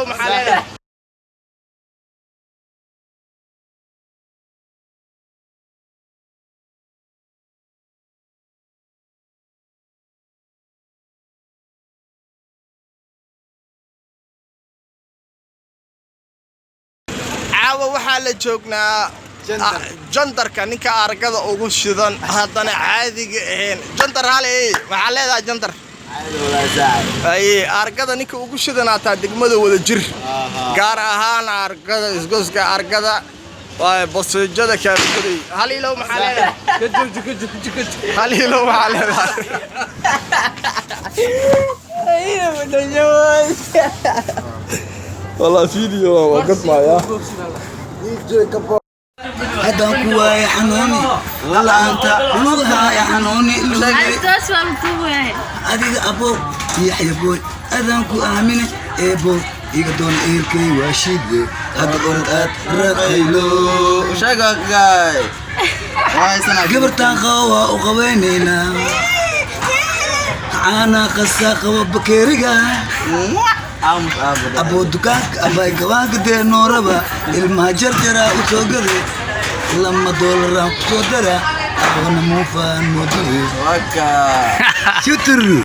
Ilow maxaa leedahay? Caawa waxaa la joognaa jandarka, ninka argada ugu shidan haddana caadiga ahayn. Jandar hale, maxaa leedahay jandar? Ay, argada ninka ugu shidanaataa degmada Wada Jir, gaar ahaan argada isgoyska argada waa baseejada Kaabiguday. Hal Ilow maxaa leedahay? Hal Ilow maxaa leedahay? Wallah video waa gadmaya. Haddaan ku waaya xanuuni la'aanta lugahaaya xanuuni. Taas waa la tuugayahay. Adiga abo yaxya boy, adaan ku aamine eebo iga doon, ehelkay waa shide, hadda orod aad raqaylo. Gabartaan qaba waa u qabaynaynaa, caana qasaa qaba bakeeriga aboo, dukaanka abay gabaanka dee nooraba ilmaha jarjaraa u soo gade, 2 doolaraan ku soo dara, aboona muufaan moodube shuturu.